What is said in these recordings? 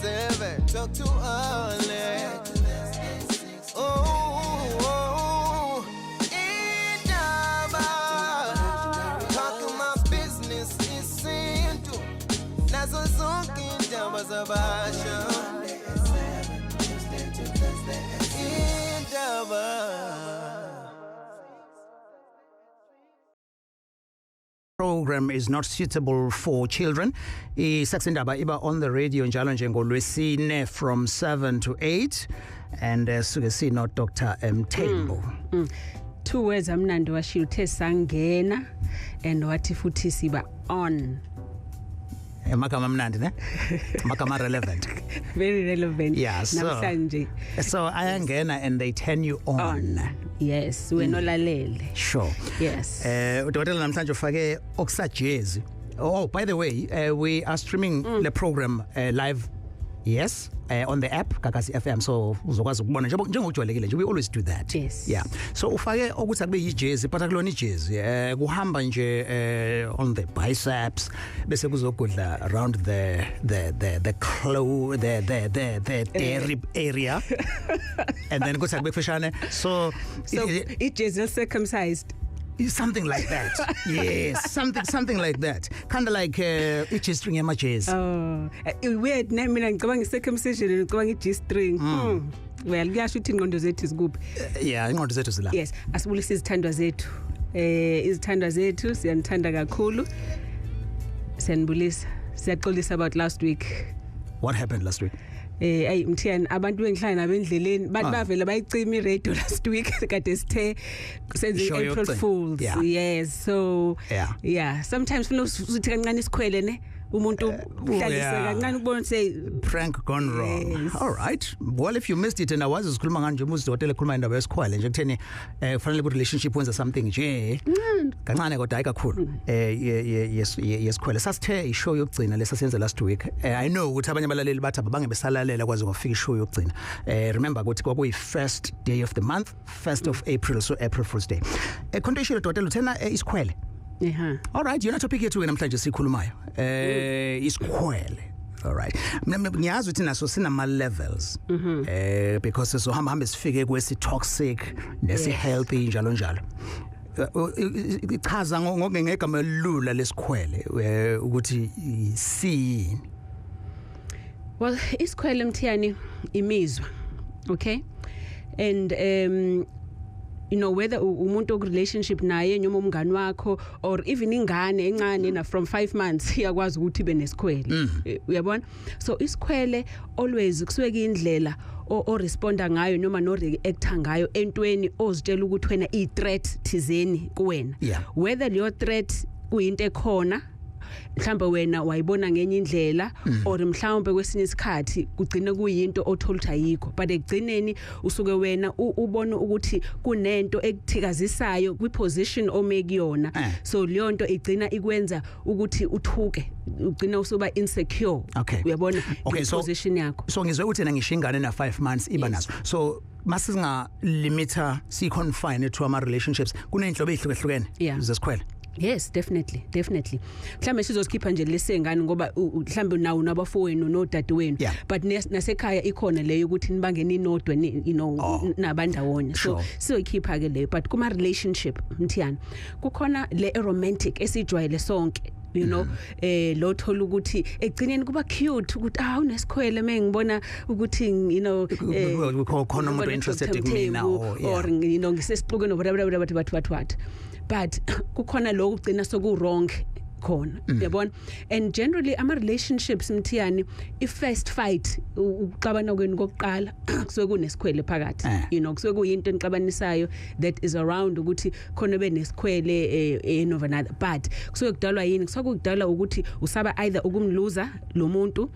7. Talk to Alex. Oh, oh, indaba. Talk my business isintu. Nazo zonke indaba zabasha. Indaba. Program is not suitable for children. I-Sex Indaba iba on the radio njalo nje ngolwesine from 7 to 8 and suke sino Dr. Mthembu. Two words amnandi washiya, uthe sangena and wathi futhi siba on. Amagama amnandi ne? Amagama relevant. Very relevant. Yeah, so namhlanje. So ayangena and they turn you on. On. Yes, wena olalele. Sure. Yes. Udokotela namhlanje ufake okusajezi. Oh, by the way, we are streaming the program live, yes, on the app Gagasi FM, so uzokwazi ukubona njengokujwayelekile nje, we always do that. Yes. Yeah. So ufake ukuthi akube yijezi, but akulona ijezi. Kuhamba nje on the biceps bese kuzogudla around the claw, the rib area. And then kuthi akube kufishane. So So ijezi circumcised. Something like that. Yes, something like that. Kind of like i string yamajezi. Oh, weird ne, mina ngicabanga i-circumcision, ngicabanga i-G string. Well, kuyasho ukuthi ingqondo zethu zikuphi. Yeah, ingqondo zethu zila. Yes, asibulise izithandwa zethu. Izithandwa zethu, siyanithanda kakhulu. Siyanibulisa. Siyaxolisa about last week. What happened last week? Ayi Mthiyane, abantu bengihlala nabo endleleni bathi bavela bayicima i-radio last week, kade sithe senze Show April yokugcina. Fools. Yes, so yeah, sometimes funa uthi kancane isikhwele ne, umuntu uhlalise kancane ukubona say Prank gone wrong. Yes. All right. Well, if you missed it, and awazi sikhuluma ngani nje, umuzidokotela ekhuluma indaba yesikhwele nje kutheni kufanele ku relationship wenza something nje kancane kodwa hayi kakhulu yesikhwele. Sasithe ishow yokugcina lesasenze last week. I know ukuthi abanye abalaleli bathi abange besalalela kwaze kwafika ishow yokugcina. Remember ukuthi kwakuyi first day of the month, 1st of April, so April Fool's Day. Khonto ishilo dokotela uthena isikhwele. All right, yona topic yethu ke namhlanje sikhulumayo. Isikhwele. All right. Mina ngiyazi ukuthi naso sinama levels. Because sohamba hambe sifike kwesi toxic nesi healthy njalo njalo. Ichaza ngegama elula lesikhwele ukuthi siyini. Well, isikhwele Mthiyane imizwa. Okay? And you know, whether umuntu oku relationship naye noma umngani wakho or even ingane encane na from 5 months iyakwazi ukuthi ibe nesikhwele. Uyabona? So isikhwele always kusuke indlela o responda ngayo noma no reacta ngayo entweni ozitshela ukuthi wena i threat thizeni kuwena. Whether leyo threat kuyinto ekhona mhlawumbe wena wayibona ngenye indlela or mhlawumbe kwesinye isikhathi kugcine kuyinto othola ukuthi ayikho, but ekugcineni usuke wena ubona ukuthi kunento ekuthikazisayo kwiposition ome kuyona. So leyo nto igcina ikwenza ukuthi uthuke, ugcina usuba insecure. Uyabona? Okay, so position yakho. So ngizwe ukuthi na ngisho ingane na 5 months iba naso. So masinga limiter si confine to ama relationships, kunenhlobo ezihlukahlukene zesikhwele. Yes, definitely, definitely. Mhlambe sizozikhipha nje lesengane ngoba mhlambe nawo nabafowenu nodadewenu, but nasekhaya ikhona leyo ukuthi nibange ninodwa, you know, nabandawonye. So sizoyikhipha ke leyo, but kuma relationship Mthiyane kukhona le romantic esijwayele sonke. You know, lo thola ukuthi ekugcineni kuba cute ukuthi unesikhwele mengibona ukuthi you know khona umuntu interested kumina or you know ngisesixukweni what what, but kukhona lokho ugcina soku wrong khona, uyabona? And generally ama relationships Mthiyane, i first fight, ukuxabana kwenu kokuqala kusuke kunesikhwele phakathi, you know, kusuke kuyinto enixabanisayo that is around ukuthi khona benesikhwele en of another, but kusuke kudalwa yini? Kusuke kudalwa ukuthi usaba either ukumluza lo muntu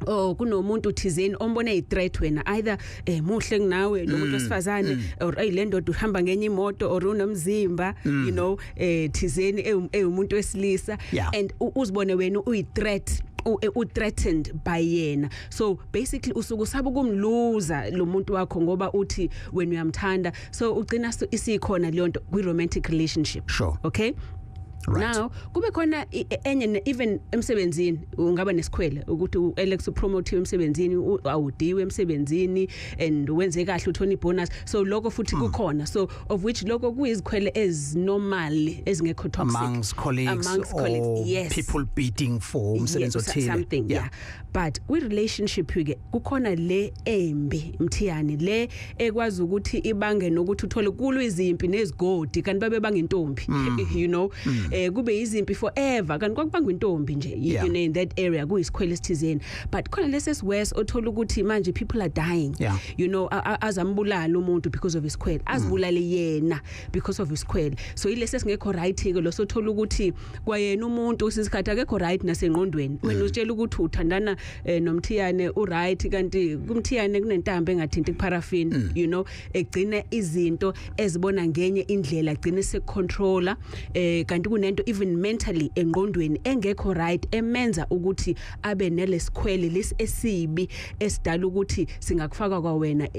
oh kunomuntu thizeni ombone i-threat wena, either muhle kunawe lo muntu wesifazane or hey le ndoda uhamba ngenye imoto or unomzimba, you know, thizeni ewumuntu wesilisa, and uzibone wena uyi-threat, u-threatened by yena. So basically usuke usaba ukumluza lo muntu wakho ngoba uthi wena uyamthanda, so ugcina isikhona leyo nto kwi-romantic relationship. Sure. Okay. Right. Now kube khona enye, even emsebenzini ungaba nesikhwele ukuthi uAlex upromote emsebenzini, awudiwe emsebenzini and wenze kahle, uthola ibonus, so lokho futhi kukhona, so of which lokho kuyizikhwele ezinormal, ezingekho toxic. Amongst colleagues, amongst or colleagues, yes. People bidding for umsebenzi Yes, othile. something, yeah. But kwi relationship ke kukhona le embi, Mthiyane, le ekwazi ukuthi ibange nokuthi uthole kulo izimpi nezigodi kanti babe bangentombi, kube izimpi forever kanti kwakubangwa intombi nje in that area kuyisikhwele esithizeni. But khona lesi worse, othola ukuthi manje people are dying, azambulala umuntu because of isikhwele, azibulale yena because of isikhwele. So ilesi esingekho right ke lo, sothola ukuthi kwayena umuntu usisikhathi akekho right nasengqondweni. Wena utshela ukuthi uthandana noMthiyane, u right, kanti kuMthiyane kunentambo engathinti kuparaffin, egcina izinto ezibona ngenye indlela, agcine secontroller, kanti kunento even mentally engqondweni engekho right emenza ukuthi abe nelesikhwele lesi esibi esidala ukuthi singakufaka kwawena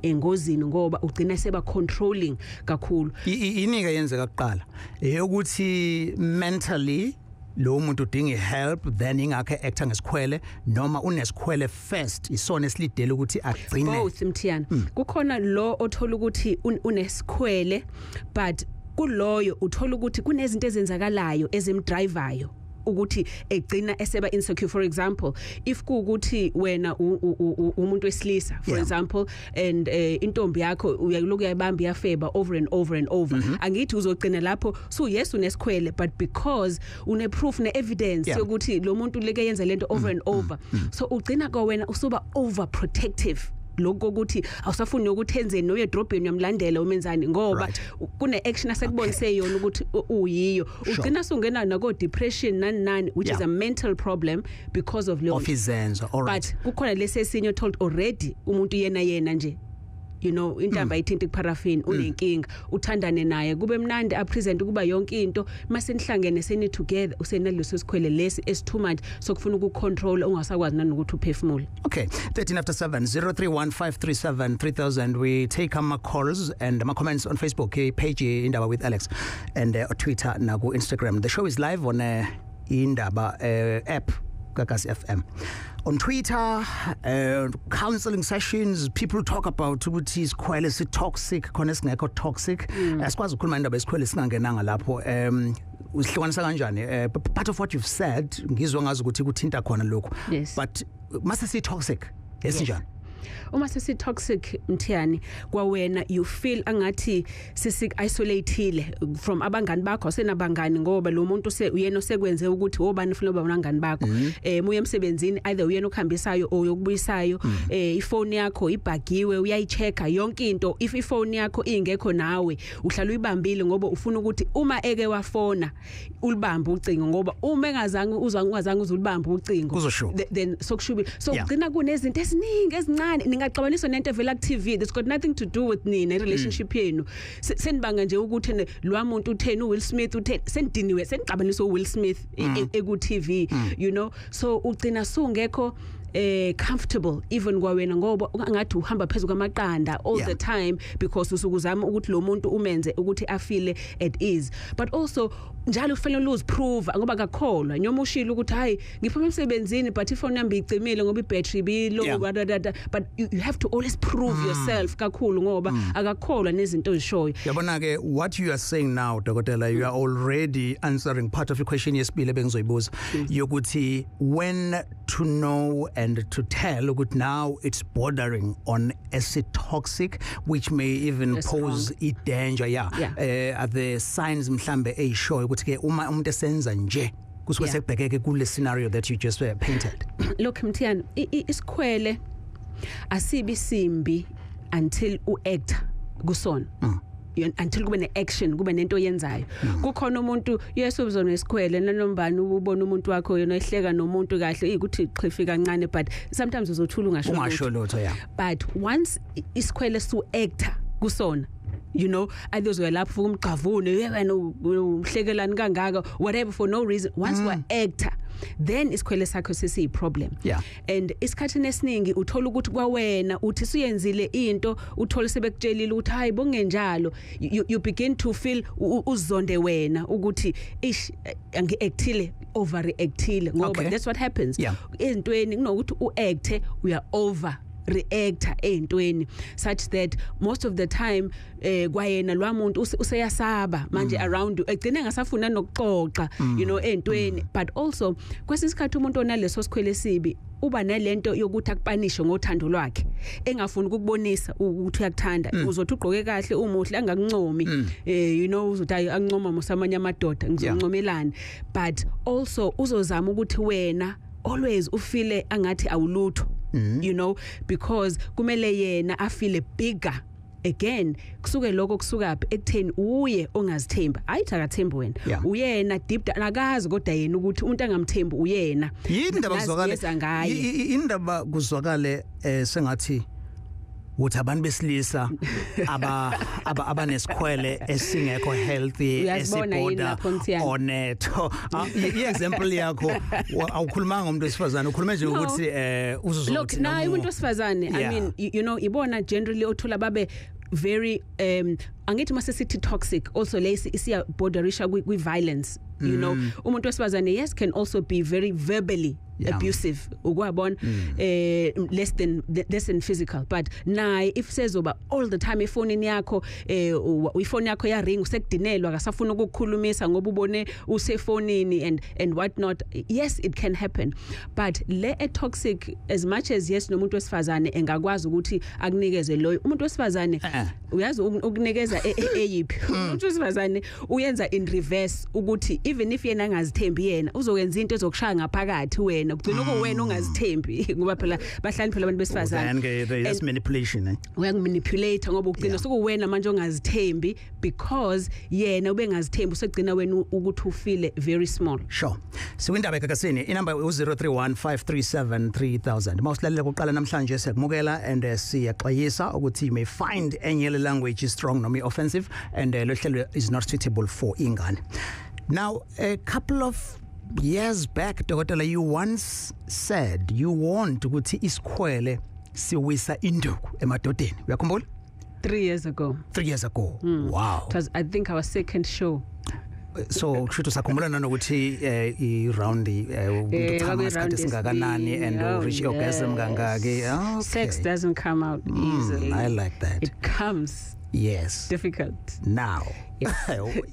engozini, ngoba ugcina seba controlling kakhulu. Inika yenzeka kuqala eyokuthi mentally lo muntu udinga help, then ingakhe actor ngesikhwele, noma unesikhwele first, isona esilidela ukuthi agcine? Both, Mthiyana. Kukhona lo othola ukuthi unesikhwele, but kuloyo uthola ukuthi kunezinto ezenzakalayo ezimdrivayo ukuthi egcina eseba insecure. For example, if kuukuthi wena umuntu wesilisa, for example, and intombi yakho uyaloku uyayibamba iyafeba over and over and over, angithi uzogcina lapho so yes, unesikhwele, but because une proof ne evidence yokuthi lo muntu leke yenza lento over and over, so ugcina kwa wena usuba overprotective, lokho ukuthi awusafuni nokuthi enzeni, noye edrobheni uyamlandela, umenzani, ngoba kune action asekubonise yona ukuthi uyiyo. Ugcina sungena nako depression nani nani, which is a mental problem because of leyo of izenzo, all right. But kukhona lesesinye told already umuntu yena nje, intambo ayithinta kuparaffin, unenkinga, uthandane naye kube mnandi, apresent kuba yonke into, mase nihlangene seni together, usenaleso sikhwele lesi esi too much sokufuna ukucontrol, ungasakwazi nanokuthi uphefumule. Okay, 13 after 7, 031537 3000. We take our calls and my comments on Facebook page Indaba with Alex and Twitter naku Instagram. The show is live on Indaba app Gagasi FM. On Twitter, counseling sessions, people talk about ukuthi isikhwele si toxic, khona singekho toxic. Asikwazi ukukhuluma indaba esikhwele singangenanga lapho. Usihlukanisa kanjani? Part of what you've said ngizwa ngazi ukuthi kuthinta khona lokho. Yes. But mase si toxic esinjani? Uma sesi toxic, Mthiyane, kwawena you feel angathi sisi isolateile from abangani bakho, senabangani, ngoba lo muntu uyena osekwenze ukuthi obani ufuna uba nabangani bakho. Muye emsebenzini, either uyena okuhambisayo or yokubuyisayo, ifone yakho ibhagiwe, uyayichecka yonke into. If ifone yakho ingekho nawe uhlala uyibambile, ngoba ufuna ukuthi uma eke wafona ulibambe ucingo, ngoba uma engazange uzwangazange uzulibambe ucingo then sokushubile. So ugcina kunezinto esiningi ezincane ningaxabaniswa nento evela ku TV that's got nothing to do with nina relationship yenu. Senibanga nje ukuthi lo muntu utheni, uWill Smith utheni, senidiniwe, senixabaniswa uWill Smith eku TV, so ugcina sungekho comfortable even kwawena, ngoba ngathi uhamba phezulu kwamaqanda all the time, because usukuzama ukuthi lo muntu umenze ukuthi afile at ease. But also njalo ufanele uziprove, ngoba akakholwa noma ushilo ukuthi hayi ngiphuma emsebenzini but ifone yami icimile ngoba ibattery ibilo, but you have to always prove yourself kakhulu, ngoba akakholwa nezinto ozishoyo. Yabona ke, what you are saying now, Dokotela, you are already answering part of the question yesibili ebengizoyibuza, yokuthi when to know and to tell ukuthi now it's bordering on acid toxic, which may even That's pose a danger. Are the signs mhlambe eyishoyo ukuthi ke uma umuntu esenza nje kusuke sekubhekeke kule scenario that you just painted? Look, Mthiyane, isikhwele asibi simbi until uact kusona, until kube neaction, kube nento oyenzayo. Kukhona umuntu yesu uzona isikhwele nanombani, ubona umuntu wakho yena ehleka nomuntu kahle ukuthi xhifi kancane, but sometimes uzothula ungasho lutho. But once isikhwele su actor kusona, either uzoya lapho umgqavune wena uhlekelani kangaka, whatever, for no reason, once wa actor Then isikhwele sakho sesiyi problem. And isikhathini esiningi uthola ukuthi kwawena uthi suyenzile into, uthole sebekutshelile ukuthi hayi, bongenjalo. You begin to feel uzonde wena ukuthi ish, angi-actile, overreactile, ngoba that's what happens ezintweni. Kunokuthi uacte, uya over reacta eyintweni, such that most of the time kwayena lwamuntu useyasaba manje around you, egcine engasafuna nokuxoxa eyintweni. But also kwesinye isikhathi umuntu onaleso sikhwele esibi uba nalento yokuthi akupanishe ngothando lwakhe, engafuni ukukubonisa ukuthi uyakuthanda. Uzothi ugqoke kahle, umuhle, angakuncomi. Uzothi ayi, angincoma musamanye amadoda, ngizoncomelani? But also uzozama ukuthi wena always ufile angathi awulutho, because kumele yena afile bigger. Again, kusuke lokho kusuka phi? Ekutheni uye ongazithembi. Ayithi akathembi wena, uyena deep down akazi, kodwa yena ukuthi umuntu angamthembi uyena. Yini indaba kuzwakale Nazigeza ngaye. Indaba kuzwakale sengathi uthi abantu besilisa aba abanesikhwele esingekho healthy, Uyasibona yini esiborder lapho, Mthiyane? on it. I-example yakho, awukhulumanga ngomuntu wesifazane, ukhulume nje No. ukuthi Look, uzozothi naye umuntu wesifazane, I mean, ibona generally othola babe very angithi mase sithi toxic also, lesi isiya borderisha kwi violence. Umuntu wesifazane, yes, can also be very verbally abusive, ukwabona, less than physical. But naye if sezoba all the time efonini yakho, ifoni yakho ya ring, usekudinelwa, akasafuna ukukukhulumisa ngoba ubone usefonini and what not. Yes, it can happen. But le e toxic, as much as, yes, nomuntu wesifazane engakwazi ukuthi akunikeze loyo umuntu wesifazane, uyazi ukunikeza eyiphi umuntu wesifazane uyenza in reverse, ukuthi even if yena angazithembi, yena uzokwenza into ezokushaya ngaphakathi wena, kugcina kuwena ongazithembi, ngoba phela bahlali phela abantu besifazane. Then ke that's manipulation, eh? Uyakumanipulate ngoba ugcina sekuwena manje ongazithembi, because yena ubengazithembi, usegcina wena ukuthi ufile very small. Sure. Sikwindaba eGagasini, inamba u0315373000. Mawusilalela kuqala namhlanje, siyakumukela and siyaxwayisa ukuthi you may find enye le language is strong noma offensive and lo hlelo is not suitable for ingane. Now, a couple of years back, Dokotela, you once said you want ukuthi isikhwele siwisa induku emadodeni. Uyakhumbula? 3 years ago. 3 years ago. Wow. It was, I think, our second show. So kusho usakhumbula nanokuthi i round umuntu uchama kwakuyi-round isikhathi singakanani yesibili. and Oh, reach orgasm yes. kangaki. Okay. Sex doesn't come out easily. I like that. It comes difficult. Now,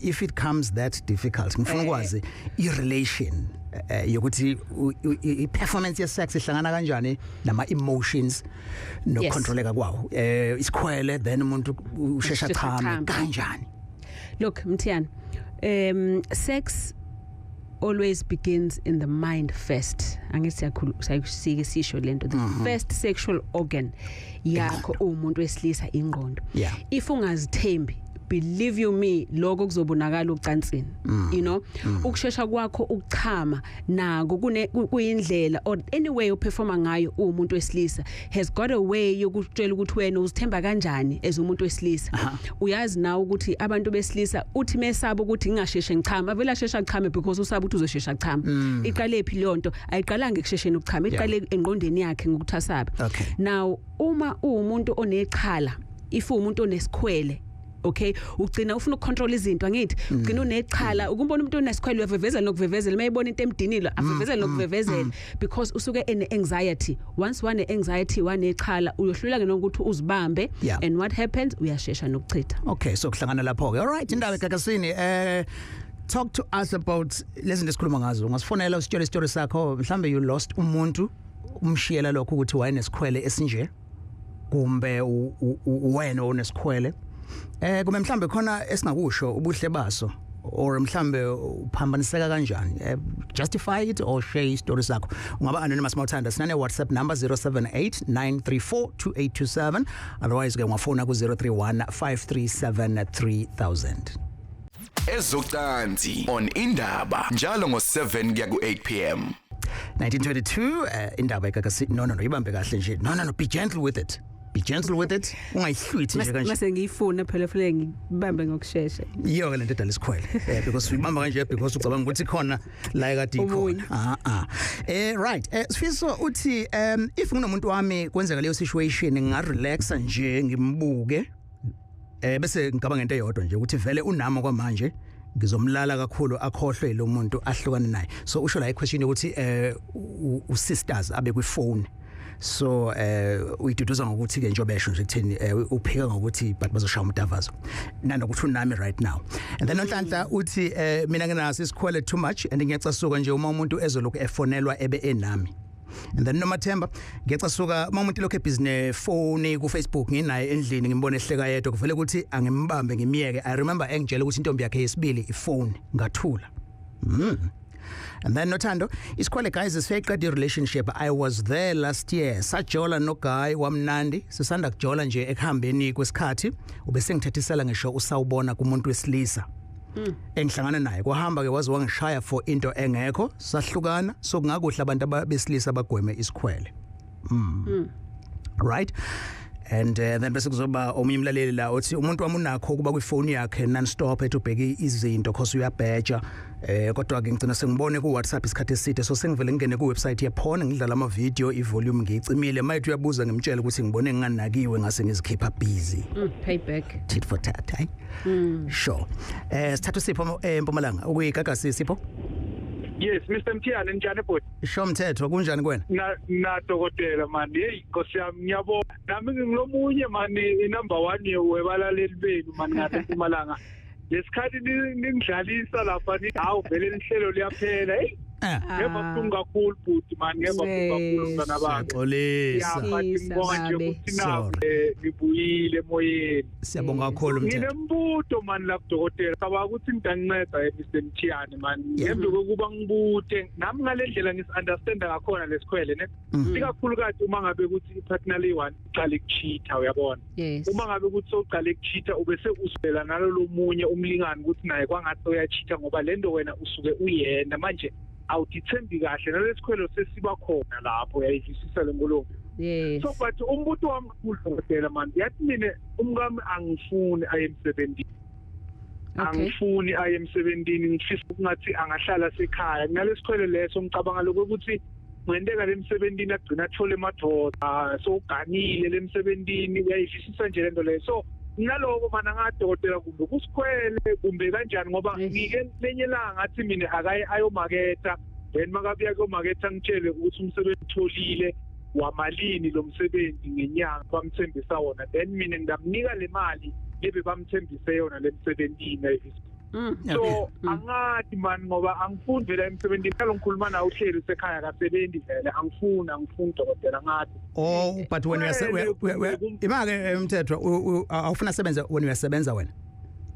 if it comes that difficult, ngifuna ukwazi i relation yokuthi i performance ye sex ihlangana kanjani nama emotions nokucontroleka kwawo, isikhwele, then umuntu ushesha Ushesha chame chame. kanjani? Look, Mthiyane, sex always begins in the mind first. Angithi siyakhulu sayisike sisho lento, the first sexual organ yakho umuntu wesilisa ingqondo. If ungazithembi, believe you me, lokho kuzobonakala ucansini. Ukushesha kwakho ukuchama nako kune kuyindlela or any way uperforma ngayo umuntu wesilisa has got a way yokutshela ukuthi wena uzithemba kanjani as umuntu wesilisa. Uyazi nawe ukuthi abantu besilisa uthi mesaba ukuthi ngingasheshe ngichama, vele ashesha achame because usaba ukuthi uzoshesha achama. Iqale phi leyo nto? Ayiqalanga ekushesheni ukuchama, iqale engqondweni yakhe ngokuthi asabe. Now, uma uwumuntu onechala, if uwumuntu onesikhwele, okay, ugcina ufuna ukucontrol izinto, angithi ugcina unechala. Ukumbona umuntu onesikhwele, uyavevezela nokuvevezela, mayibona into emdinile, avevezela nokuvevezela, because usuke ene anxiety. Once wane anxiety, wanechala, uyohlula ke nokuthi uzibambe. And what happens? Uyashesha nokuchitha. Okay, so kuhlangana lapho ke. All right, indaba eGagasini, talk to us about lezi zinto esikhuluma ngazo. Ungasifonela usitshele isitori sakho, mhlambe you lost umuntu, umshiyela lokho ukuthi wayenesikhwele esinje, kumbe wena onesikhwele. Kumbe mhlambe khona esingakusho ubuhle baso, or mhlambe uphambaniseka kanjani. Justify it or share isitori sakho. Ungaba anonymous mawuthanda. Sinane WhatsApp number 0789342827. Otherwise ke ungafona ku 0315373000. Ezocansi on Indaba njalo ngo7 kuya ku8 pm. 1922, indaba eGagasini. No, no, no, ibambe kahle nje. No, no, no, be gentle with it. Be gentle with it, ungayihlwithi nje kanje. Mase ngiyifuna phela fanele ngibambe ngokusheshsha. Iyo ke lento edala isikhwele, because uyibamba kanje because ucabanga ukuthi khona la ekade ikhona. Right, Sifiso uthi if nginomuntu wami kwenzeka leyo situation, ngingarelaxa nje, ngimbuke, bese ngicabanga into eyodwa nje ukuthi vele unami kwamanje, ngizomlala kakhulu akhohlwe lo muntu ahlukane naye. So usho la iquestion ukuthi u sisters abe kwi phone, so uyiduduza ngokuthi ke njengoba esho nje kutheni, uphika ngokuthi but bazoshaya umdavazo nanokuthi unami right now. And then Nonhlanhla uthi mina nginaso isikhwele too much and ngiyacasuka nje uma umuntu ezolokhu efonelwa ebe enami. And then Nomathemba, ngiyacasuka uma umuntu lokhu ebusy nefone ku Facebook, nginaye endlini, ngimbone ehleka yedwa, kuvele ukuthi angimbambe ngimiyeke. I remember engitshela ukuthi intombi yakhe yesibili ifone, ngathula. And then Nothando, isikhwele guys siyayiqeda i-relationship. I was there last year, sajola no guy wamnandi, sisanda kujola nje, ekuhambeni kwesikhathi ubese ngithethisela ngisho usawubona kumuntu wesilisa engihlangana naye. Kwahamba ke, waze wangishaya for into engekho, sahlukana. So kungakuhle abantu abesilisa bagweme isikhwele. Right, and then bese kuzoba omunye umlaleli la othi umuntu wami unakho kuba kwifoni yakhe non stop, ethi ubheke izinto cause uyabheja, kodwa ke ngicina sengibone ku WhatsApp isikhathi eside, so sengivele ngingene ku website ye porn, ngidlala ama video, i volume ngiyicimile. Mayithi uyabuza, ngimtshela ukuthi ngibone nginganakiwe, ngase ngizikhipha busy. Payback. Tit for tat, hey. Sure, sithatha Sipho eMpumalanga ukuyigagasi. Sipho. Yes, Mr Mthiyane, njani bhuti? Sho Mthetho, kunjani kuwena? Na dokotela man, hey Nkosi yami, ngiyabona. Nami ngilomunye man, i-number 1 webalaleli benu man ngapha eMpumalanga. Lesikhathi ningidlalisa lapha ni hawu vele lihlelo liyaphela, hey. Ngeva buhlungu kakhulu bhuti man, ngeva buhlungu kakhulu mntana bami. Siyaxolisa. Yeah, but ngibonga nje ukuthi naku ngibuyile emoyeni. Siyabonga kakhulu, Mthetho. Nginembuto man la kudokotela. Cabanga ukuthi ngidanginceda Mr Mthiyane man. Ngemva kokuba ngibute nami ngale ndlela ngisi-understanda ngakhona lesikhwele ne. Ikakhulukazi uma ngabe ukuthi i-partner le one iqale ukucheata, uyabona. Uma ngabe ukuthi sowuqale ukucheata, ubese usela nalolo munye umlingani ukuthi naye kwangathi uyacheata, ngoba lento wena usuke uyena manje awudithembi kahle, nalesikhwelo sesiba khona lapho, uyayizwisisa le nkulumo? So but umbuto wami kudokotela man, yathi mina umkami angifuni aye emsebenzini. Angifuni aye emsebenzini, ngifisa ukungathi angahlala sekhaya. Kunalesikhwele leso ngicabanga lokho ukuthi ngenteka lemsebenzini agcina athole emadoda, so uganile lemsebenzini, uyayizwisisa nje lento leyo. So naloko mana ngadokotela, kumbe kusikhwele kumbe kanjani, ngoba ngike lenye ilanga ngathi mina akaye ayomaketha, then makabuya kuyomaketha ngitshele ukuthi umsebenzi utholile wamalini lo msebenzi ngenyanga bamthembisa wona, then mina ngingamnika le mali lebe bamthembise yona lemsebenzini. So angathi man, ngoba angifuni vele emsebenzini kalo ngikhuluma nawe uhleli sekhaya kasebenzi vele, angifuni dokotela, ngathi. Oh, but when we imake Mthetho, awufuna sebenza when uyasebenza wena?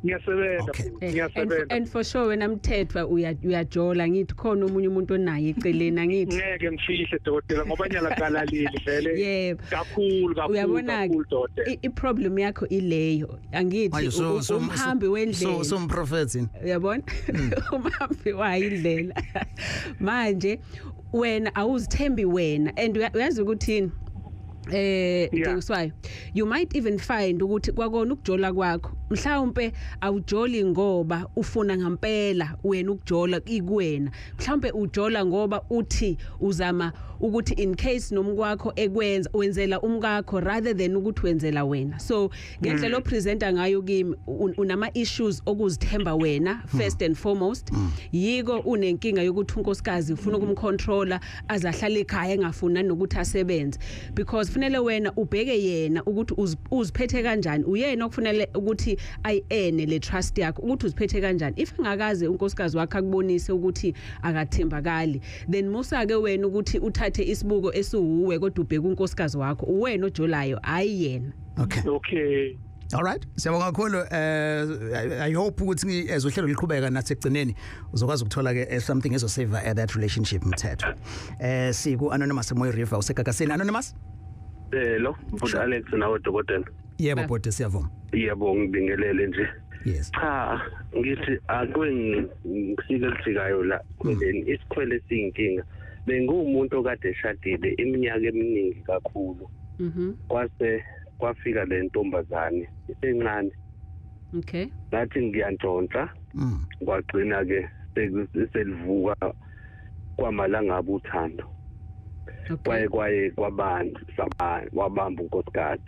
Ngiyasebenza. Ngiyasebenza. And for sure wena Mthethwa uyajola, ngithi khona omunye umuntu onaye eceleni, angithi? Ngeke ngifihle dokotela, ngoba nyala kalaleli vele. Yebo. Kakhulu kakhulu. Uyabona kakhulu dokotela. I-problem yakho ileyo, angithi umhambi wendlela. So umprofeti. Uyabona, umhambi wayindlela. Manje wena awuzithembi wena and uyazi ukuthi Dingiswayo, you might even find ukuthi kwakona ukujola kwakho mhlawumbe awujoli ngoba ufuna ngempela wena ukujola ikuwena, mhlawumbe ujola ngoba uthi uzama ukuthi in case nomkwakho ekwenza, wenzela umkakho rather than ukuthi wenzela wena. So ngendlela opresenta ngayo kimi, unama issues okuzithemba wena first and foremost. Yiko unenkinga yokuthi unkosikazi ufuna ukumcontroller azahlala ekhaya, engafuni nokuthi asebenze, because kufanele wena ubheke yena ukuthi uziphethe kanjani. Uyena okufanele ukuthi ayi-earn le trust yakho ukuthi uziphethe kanjani. If engakaze unkosikazi wakhe akubonise ukuthi akathembakali, then musa ke wena ukuthi uthathe isibuko esiwuwe kodwa ubheke unkosikazi wakho. Uwena ojolayo, hayi yena. Okay. Okay. All right. Siyabonga kakhulu. I hope ukuthi ezohlelo liqhubeka nathi ekugcineni uzokwazi ukuthola ke something ezo save that relationship, Mthetho. Siku Anonymous eMoy River usegagasini. Anonymous? Hello, bhuti Alex nawe dokotela. Yebo bhuti, siyavuma. Yebo, ngibingelele nje. Yes. Cha, ngithi ake ngisike lifikayo la kweleni isikhwele siyinkinga. Bengumuntu okade eshadile iminyaka eminingi kakhulu. Kwase Kwafika le ntombazane isencane. Okay. Ngathi ngiyantshontsha. Kwagcina ke selivuka kwamalanga uthando. Okay. Kwaye kwabantu wabamba unkosikazi.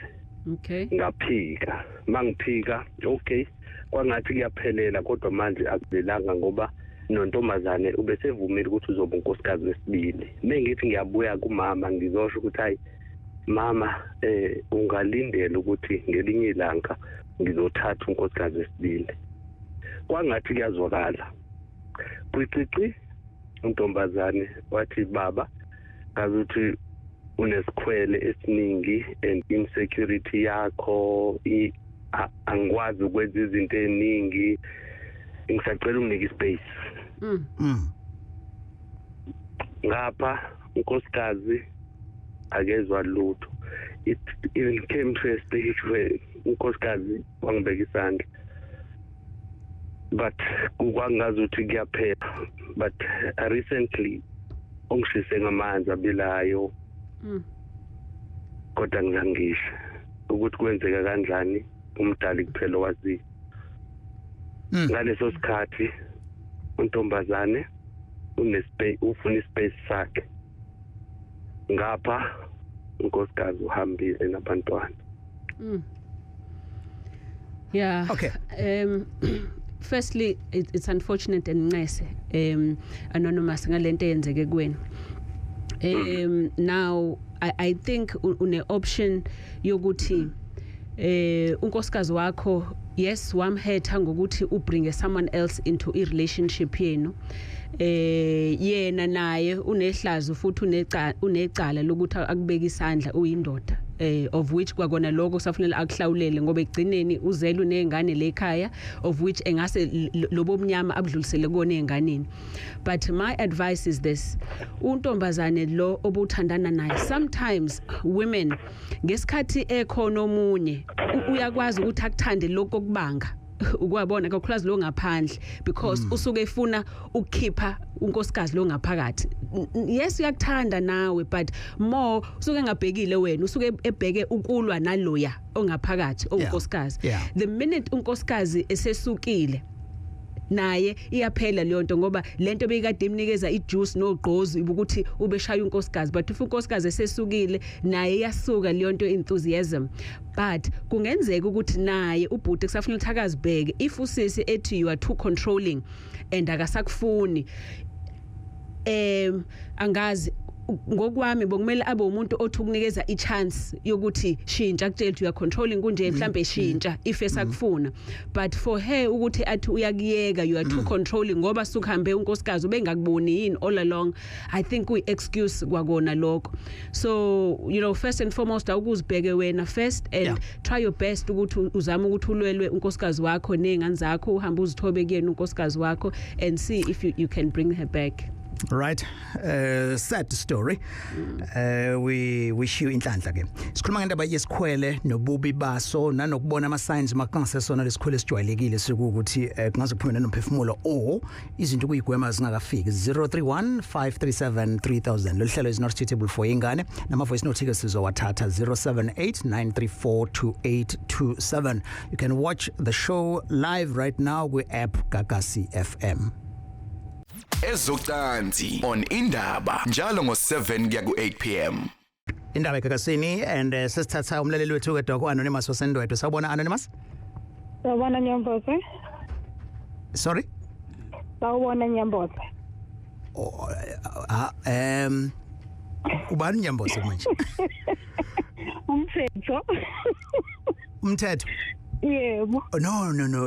Okay. Ngaphika. Mangiphika, okay, kwangathi kuyaphelela kodwa manje akuphelanga ngoba nontombazane ubesevumile ukuthi uzoba unkosikazi wesibili. Mengithi ngiyabuya kumama ngizosho ukuthi hayi mama, ungalindela ukuthi ngelinye ilanga ngizothatha unkosikazi wesibili. Kwangathi kuyazwakala. Qiqiqi untombazane wathi baba ngazuthi unesikhwele esiningi and insecurity yakho, angikwazi ukwenza izinto eziningi, ngisacela unginike ispace. Ngapha unkosikazi akezwa lutho. It even came to a stage where unkosikazi wangibeka isandla, but kwangazuthi kuyaphela. But recently ongishise ngamanzi abilayo. Kodwa ngizangisho ukuthi kwenzeka kanjani, umdali kuphela wazi. Ngaleso sikhathi untombazane unespace, ufuna ispace sakhe. Ngapha unkosikazi uhambile nabantwana. Yeah. Okay. Firstly, it's unfortunate and ncese anonymous ngalento eyenzeke kuwena. Now I think une option yokuthi unkosikazi wakho, yes, wamhetha ngokuthi ubringe someone else into i relationship yenu. Yena naye unehlazo futhi unecala lokuthi akubeka isandla uyindoda, of which kwakona lokho kusafanele akuhlawulele ngoba egcineni uzele unezingane lekhaya, of which engase lobo mnyama abudlulisele kona ezinganeni. But my advice is this: untombazane lo obuthandana naye, sometimes women ngesikhathi ekhona omunye uyakwazi ukuthi akuthande lokho kokubanga ukwabona kakhulukazi lo ngaphandle, because usuke efuna ukukhipha unkosikazi lo ngaphakathi. Yes, uyakuthanda nawe, but more usuke engabhekile wena, usuke ebheke ukulwa naloya ongaphakathi unkosikazi. The minute unkosikazi esesukile naye iyaphela leyo nto, ngoba lento beyikade imnikeza ijuice nogqozi ukuthi ubeshaya unkosikazi, but if unkosikazi esesukile naye iyasuka leyo nto, enthusiasm. But kungenzeka ukuthi naye ubhuti kusafuna ukuthi akazibheke. If usisi ethi you are too controlling and akasakufuni, angazi ngokwami bokumele abe umuntu othi ukunikeza i-chance yokuthi shintsha, akutshela ukuthi you are controlling kunje, mhlambe shintsha if esakufuna. But for her ukuthi athi uyakuyeka, you are too controlling ngoba sukuhambe unkosikazi ubengakuboni yini all along, I think kuyi excuse kwakona lokho. So you know, first and foremost awukuzibheke wena first and try your best ukuthi uzame ukuthi ulwelwe unkosikazi wakho nezingane zakho, uhambe uzithobe kuyena unkosikazi wakho and see if you can bring her back. Right. Sad story. We wish you inhlanhla ke. Sikhuluma ngendaba yesikhwele nobubi baso nanokubona ama signs makungasesona lesikhwele sijwayelekile sikuthi kungaze kuphume nomphefumulo or izinto kuyigwema zingakafiki. 031 537 3000. Lo hlelo is not suitable for ingane. Nama voice note sizowathatha 078 934 2827. You can watch the show live right now kwi app Gagasi FM. Ezocansi on Indaba njalo ngo7 kuya ku8 pm. Indaba eGagasini and sesithatha umlaleli wethu ke Doc Anonymous waseNdwedwe. Sawubona Anonymous? Sawubona Nyambose. Sorry? Sawubona Nyambose. Oh, ubani Nyambose manje? Umthetho. Umthetho? Yebo. No no no,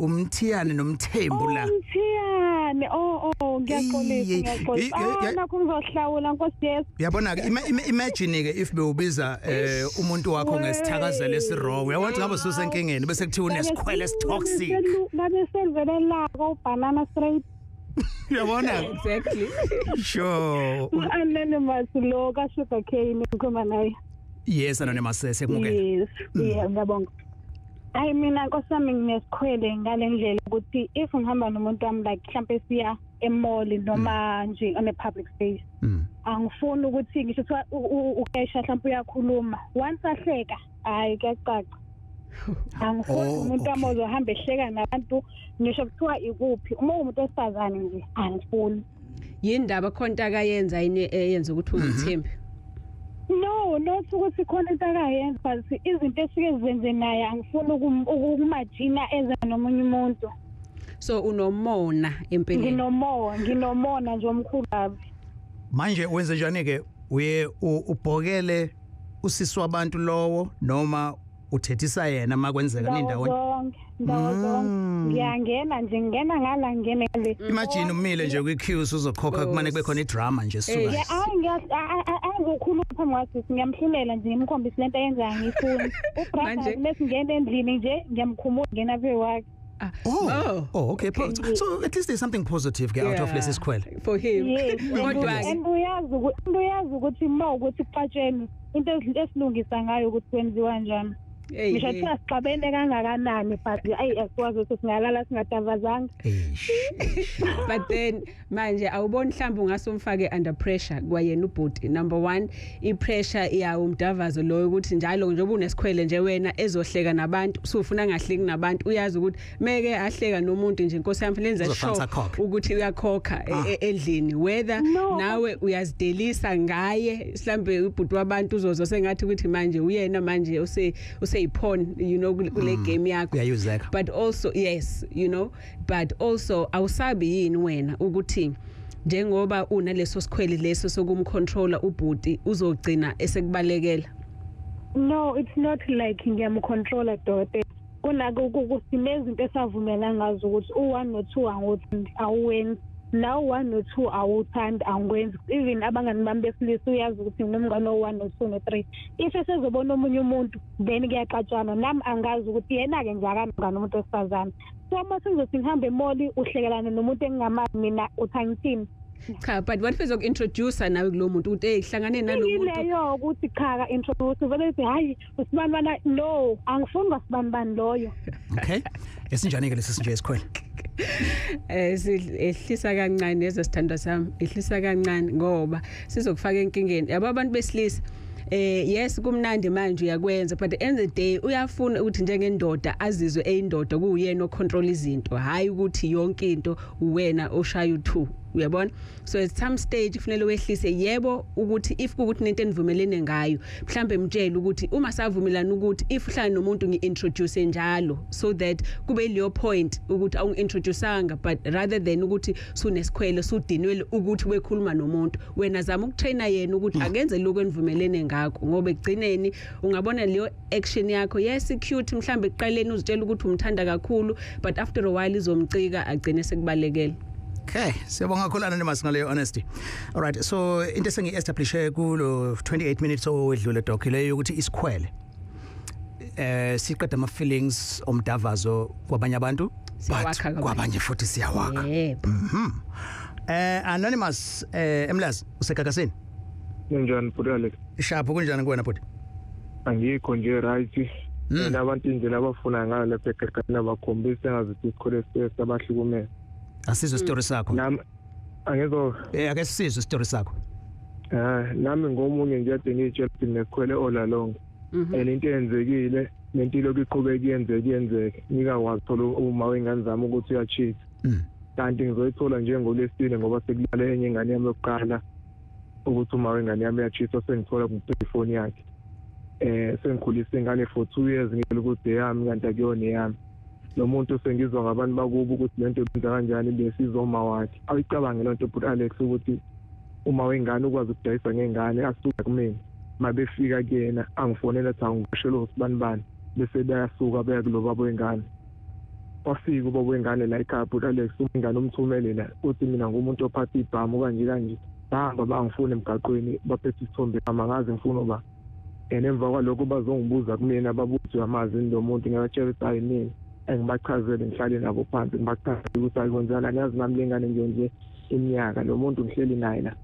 umthiyane nomthembu la. Umthiyane. Oh ngiyaxolisa ngiyaxolisa. Nakho ngizohlawula Nkosi Yesu. Uyabona ke, imagine ke if bewubiza umuntu wakho ngesithakazelo esirong. Uyabona ngabe ususenkingeni bese kuthiwa unesikhwele esitoxic. Ngabe selvele la ko banana straight. Uyabona? Exactly. Sure. Anonymous lo ka sugar cane ngikhuluma naye. Yes, Anonymous sekumukela. Yes, yeah, ngiyabonga. Hayi mina nkosami nginesikhwele ngalendlela ukuthi if ngihamba nomuntu wami like mhlambe siya emall noma nje on a public space, angifuni ukuthi ngisho kuthiwa ukesha mhlambe uyakhuluma, once ahleka Hayi, kuyacaca, angifuni Oh, umuntu wami okay. ozohamba ehleka nabantu, ngisho kuthiwa ikuphi. Uma uwumuntu wesifazane nje, angifuni. Yindaba khonto akayenza yini eyenza ukuthi ungithembi? No, not ukuthi khona into akayenza, but izinto esike zenze naye angifuni ukumajina eze nomunye umuntu. So unomona empeleni? Nginomona, nginomona nje omkhulu kabi. Manje wenze njani ke? Uye ubhokele usisi wabantu lowo noma uthethisa yena makwenzeka Ndawo nindawonye? zonke, ndawo zonke. Ngiyangena nje, ngingena ngala, ngingene ngale. Imagine umile nje kwi-queue uzokhokha, kumane kube khona idrama nje Hey. suka. Ya, hayi, angizokhuluma phambi kwasisi, ngiyamhlulela nje, ngimkhombise lento ayenzayo angiyifuni. Manje- Ubrother mesingena endlini nje, ngiyamkhumula, ngena phe wakhe. Oh, oh, okay. So at least there's something positive ke out of lesi sikhwele. For him. Yes. Kodwa And uyazi ukuthi uma ukuthi kuxatsheni into esilungisa ngayo ukuthi kwenziwa kanjani. Hey, Ngisho hey. kuthiwa sixabene kangakanani, but ayi, asikwazi ukuthi singalala singadavazanga. Eish. But then manje awuboni mhlawumbe ungase umfake under pressure kwayena ubhuti? Number 1, i-pressure yawo umdavazo loyo, ukuthi njalo njengoba unesikhwele nje wena ezohleka nabantu, usufuna angahleki nabantu. Uyazi ukuthi meke ahleka nomuntu nje, inkosi yami, lenza Uzofanisa sure akhokhe. ukuthi uyakhokha endlini, whether No. nawe uyazidelisa ngaye. Mhlambe ubhuti wabantu uzozwa sengathi ukuthi manje uyena manje useyipawn, kule game yakho. Uyayuzeka. But also, yes, but also awusabi yini wena ukuthi njengoba unaleso sikhwele leso sokumcontrola ubhuti, uzogcina esekubalekela? No, it's not like ngiyamcontrola, dote. Kunako sinezinto esavumela ngazo ukuthi u1 no2 anguthandi, awuwenzi. Naw 1 no2 awuthandi, angikwenzi. Even abangani bami besilisa, uyazi ukuthi nginomngane o1 no2 no3. If esezobona omunye umuntu, then kuyaxatshana. Nami angazi ukuthi yena-ke nje akamngane umuntu wesifazane. So uma sengizothi ngihambe emoli, uhlekelana nomuntu engingamazi mina, uthi angithini? Cha, but what if ezoku-introduce nawe kulo muntu, ukuthi hey, hlangane nalo muntu? Yileyo ukuthi cha, ka-introduce vele uthi hayi, usibani bana. No, angifuni kwasibani bani loyo. Okay, esinjani ke lesi sinje isikhwele? Ehlisa kancane lezo, sithandwa sami, ehlisa kancane ngoba sizokufaka enkingeni yabo abantu besilisa. Yes, kumnandi manje uyakwenza, but at the end of the day uyafuna ukuthi njengendoda azizwe eyindoda, kuyena ocontrol izinto, hayi ukuthi yonke into uwena oshaya u2, uyabona? So at some stage kufanele wehlise, yebo, ukuthi if kukuthi nento enivumelene ngayo, mhlambe mtshele ukuthi uma savumelana ukuthi if uhlala nomuntu ngi-introduce njalo, so that kube leyo point ukuthi awungi-introducanga, but rather than ukuthi sunesikhwele, sudinwele ukuthi wekhuluma nomuntu, wena zama ukutraina yena ukuthi akenze lokho enivumelene ngakho, ngoba ekugcineni ungabona leyo action yakho, yes, cute mhlambe ekuqaleni, uzitshela ukuthi umthanda kakhulu, but after a while izomcika, agcine sekubalekela. Okay, siyabonga kakhulu, Anonymous, ngaleyo honesty. All right, so into esengi-establishe kulo 28 minutes owedlule, doc, leyo ukuthi isikhwele siqeda ama feelings omdavazo kwabanye abantu, but Siyawakha kwabanye. kwabanye futhi siyawakha. Yebo. Anonymous, Emlazi, usegagasini. Kunjani, bhuti Alex? Sharp, kunjani kuwena, bhuti? Angikho nje right. Mina abantu indlela abafuna ngayo lapha eGagana bakhombisa engazuthi isikhole sesabahlukumeza. Asizwe story sakho. Nami angizo. Ake sisizwe story sakho. Nami ngomunye nje ade ngiyitshela ukuthi nginekhwele all along. And into eyenzekile lento ilokhu iqhubeka iyenzeka iyenzeke, ngingakwazi thola uma wengane zami ukuthi uyacheat. Kanti ngizoyithola njengolesine ngoba sekulala enye ingane yami yokuqala ukuthi uma wengane yami uyacheat, sengithola ngifoni yakhe. Sengikhulisa ingane for 2 years ngiyela ukuthi eyami, kanti akuyona eyami. Lo muntu sengizwa ngabantu bakubo ukuthi lento yenza kanjani besizoma wakhe. Ayicabange lento, but Alex, ukuthi uma wengane ukwazi ukudayisa ngengane asuka kumina, mabefika kuyena angifonela athi angivashele usibani bani, bese bayasuka baya kulo baba wengane. Wafika ubaba wengane la ekhaya, but Alex, umngane umthumele la uthi mina ngumuntu ophatha ibhamu kanje kanje, bahamba bangifuna emgaqweni baphethe isithombe sami, angazi ngifuna uba. And emva kwalokho bazongibuza kumina, babuze amazi lo muntu, ngiyabatshela ukuthi hayi mina, engibachazele, ngihlale nabo phansi ngibachazele ukuthi ayikwenzakala, yazi nami lengane nje iminyaka lo muntu ngihleli naye la,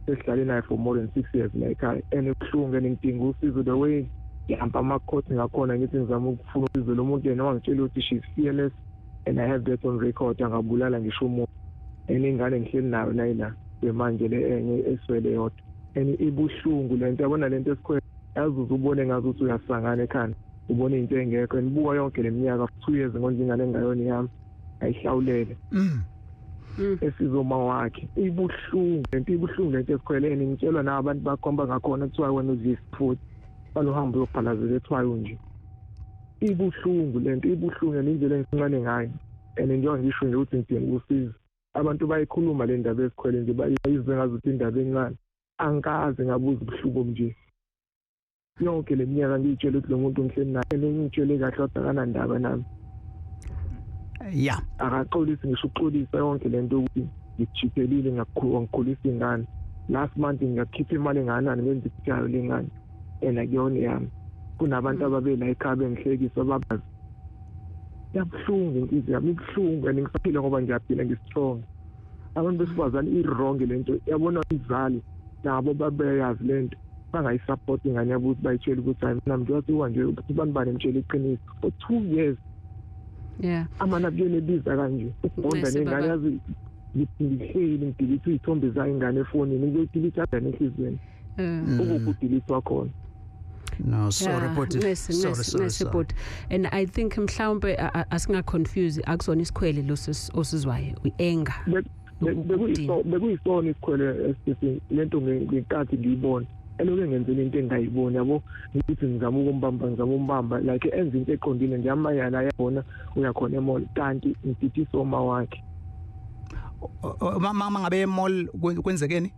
sesihlale naye for more than 6 years la ekhaya, and ebuhlungu and ngidinga usizo. The way ngihamba ama-court ngakhona, ngithi ngizama ukufuna usizo, lo muntu yena wangitshela ukuthi she's fearless and I have that on record, angabulala ngisho umuntu. And ingane ngihleli nayo nayi la manje le enye eswele yodwa, and ibuhlungu lento, yabona lento esikhwele. Yazi uzubone ngazi ukuthi uyasangana ekhanda, ubone into engekho. Nibuka yonke leminyaka, 2 years ngonje ingane engayona yami ayihlawulele. Esizoma wakhe ibuhlungu lento, ibuhlungu lento esikhweleni. Ngitshelwa nabantu bakhomba ngakhona kuthiwa wena udlisa futhi banohambo uyophalazela ethwayo nje. Ibuhlungu lento, ibuhlungu nendlela engincane ngayo. And njengoba ngisho nje ukuthi ngidinga usizo, abantu bayikhuluma le ndaba esikhwele nje, bayizwe ngazi ukuthi indaba encane. Angikaze ngabuza ubuhlungu nje yonke le minyaka. Ngiyitshela ukuthi lo muntu ngihleli naye, ngitshele kahle kodwa akanandaba nami. Akaxolisi ngisho ukuxolisa yonke lento ukuthi ngijiphelile, ngakhulisa ingane. Last month ngakhipha imali enganani ngenza isitshalo lengane, and akuyona yami. Kunabantu ababela ekhaya bengihlekisa babazi. Yabuhlungu inhliziyo yami, ibuhlungu, and ngisaphila ngoba ngiyaphila, ngistrong. Abantu besifazane i-wrong lento yabona, izali nabo babeyazi lento, bangayisupport ingane yabo ukuthi bayitshele ukuthi hayi mina mntu nje ukuthi abantu banemtshela iqiniso for 2 years. Amana kuyena ebiza kanje ukubonda nengane, yazi ngihleli ngidelete izithombe zayo ingane efonini, ngizoyidelete kanjani enhliziyweni ukudelete wakhona. No, sorry but sorry, sorry, sorry. And I think mhlawumbe asinga confuse, akusona isikhwele lo osizwayo, uanger. Bekuyisona isikhwele esisi lento ngenkathi ngiyibona eloke ngenzela into engayiboni yabo, ngithi ngizama ukumbamba, ngizama umbamba like enza into eqondile nje, amayala yabona uyakhona emall, kanti ngididisa uma wakhe. Mama ngabe emall kwenzekeni?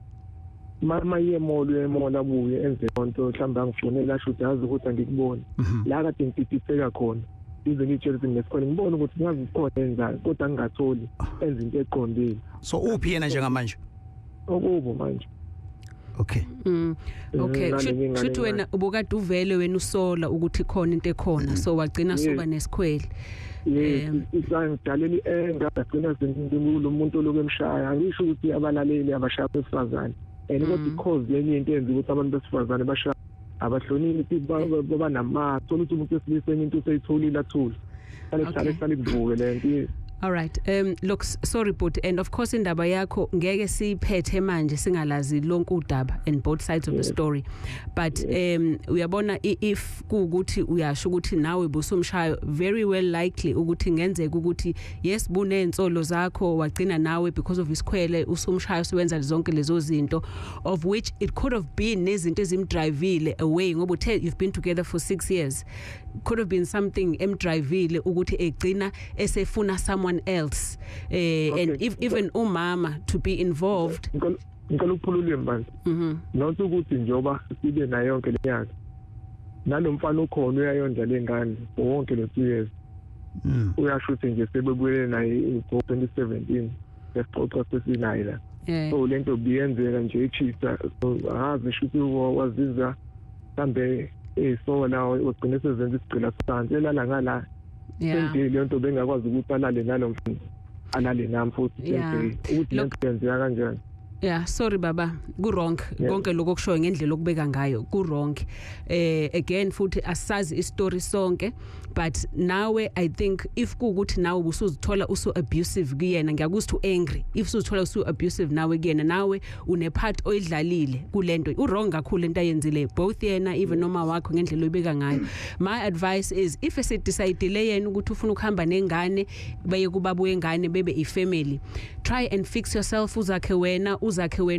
Mama yemall, uyemall abuye enze lonto, mhlawumbe angifonela asho ukuthi yazi ukuthi angikuboni la kade ngididiseka khona, ize ngitshele ukuthi nesikhona ngibone ukuthi ngazi khona enzayo kodwa ngingatholi enza into eqondile. So uphi yena njengamanje? Okubo manje. Okay. Okay, shuthi wena ubukade uvele wena usola ukuthi khona into ekhona, so wagcina soba nesikhwele. Yes, isangidalela ienga agcina sengimulo umuntu oloku emshaya. Angisho ukuthi abalaleli abashaya besifazane, and kodwa because lenye into enza ukuthi abantu besifazane bashaya abahloniphi, baba namatho ukuthi umuntu wesilisa enye into useyitholile athule. Hlale kuvuke lento. All right. Look, sorry but and of course indaba yakho ngeke siyiphethe manje singalazi lonke udaba and both sides of the story. But uyabona if kuukuthi uyasho ukuthi nawe busumshayo, very well likely ukuthi ngenzeka ukuthi yes bunensolo zakho wagcina nawe because of isikhwele usumshayo sewenza zonke lezo zinto, of which it could have been nezinto ezimdrivile away ngoba uthe you've been together for 6 years. Could have been something emdrivile ukuthi egcina esefuna someone else, okay. And if even umama to be involved. Ngicela ukuphulula manje. Not ukuthi njoba sibe nayo yonke lenyanga nalomfana ukhona uyayondla lengane wonke lo 2 years. Uyasho ukuthi nje sebebuyele naye ngo 2017 lesixoxa sesinaye la. So lento biyenzeka nje ichitha, angazi shuthi waziza mhlambe esola ugcine sezenza isigcila sanze elala ngala. Sendile lento bengakwazi ukuthi alale nalomfana, alale nami futhi ukuthi lento yenzeka kanjani. Yeah, sorry baba, ku wrong konke lokho okushoyo ngendlela okubeka ngayo, ku wrong. Again futhi asazi istory sonke, but nawe I think if kuukuthi nawe ubusuzithola usu abusive kuyena, ngiyakuzwa u angry. If usuzithola usu abusive nawe kuyena, nawe une part oyidlalile kulento. U wrong kakhulu into ayenzile both yena even noma wakho ngendlela oyibeka ngayo. My advice is if esedecide yena ukuthi ufuna ukuhamba nengane baye kubaba wengane bebe ifamily, try and fix yourself, uzakhe wena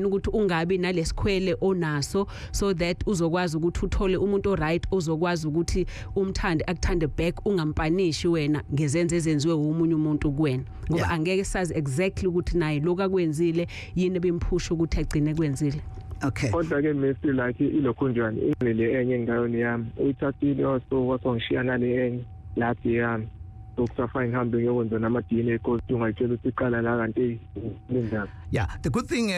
ukuthi ungabi nalesikhwele onaso, so that uzokwazi ukuthi uthole umuntu oright ozokwazi ukuthi umthande akuthande back, ungampanishi wena ngezenze ezenziwe umunye umuntu kuwena, ngoba angeke sazi exactly ukuthi naye lokho akwenzile yini ebimphusha ukuthi agcine kwenzile. Okay. Kodwa ke Messi like ilokho njani le enye ngayoni yami uyithathile waso wasongishiya nale enye laphi yami. Sokusafa ngihambe ngiyokwenza nama DNA cause ungayitshela ukuthi iqala la kanti lendaba. Yeah, the good thing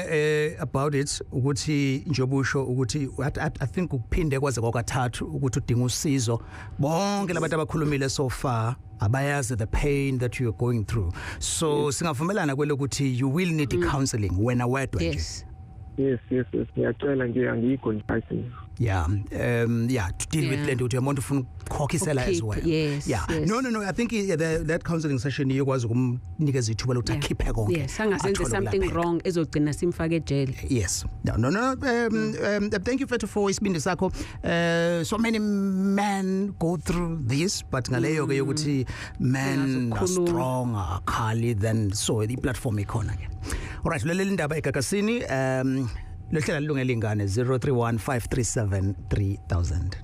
about it ukuthi njobusho ukuthi I think ukuphinde kwaze kwakathathu ukuthi udinga usizo. Bonke labantu abakhulumile so far abayazi the pain that you are going through. So singavumelana kwelokuthi you will need counseling wena wedwa nje. Yes. Yes, ngiyacela nje, angikho nje right. Yeah, yeah, to deal with lento ukuthi umuntu ufuna ukukhokhisela as Ukukhipha, well. yes, Yeah. yes. No, I think that counseling session iyokwazi ukumnikeza ithuba lokuthi akhiphe konke. Yes, angasenze athole something ukulapheka. wrong ezogcina simfake ejele. Yes. No. Thank you, Fethu, for isibindi sakho. So many men go through this, but ngaleyo ke yokuthi men are Bengazukukhuluma. strong, akhali, then so the platform ikhona ke. All right, lalela indaba egagasini, lohlela lilungele ingane 0315373000.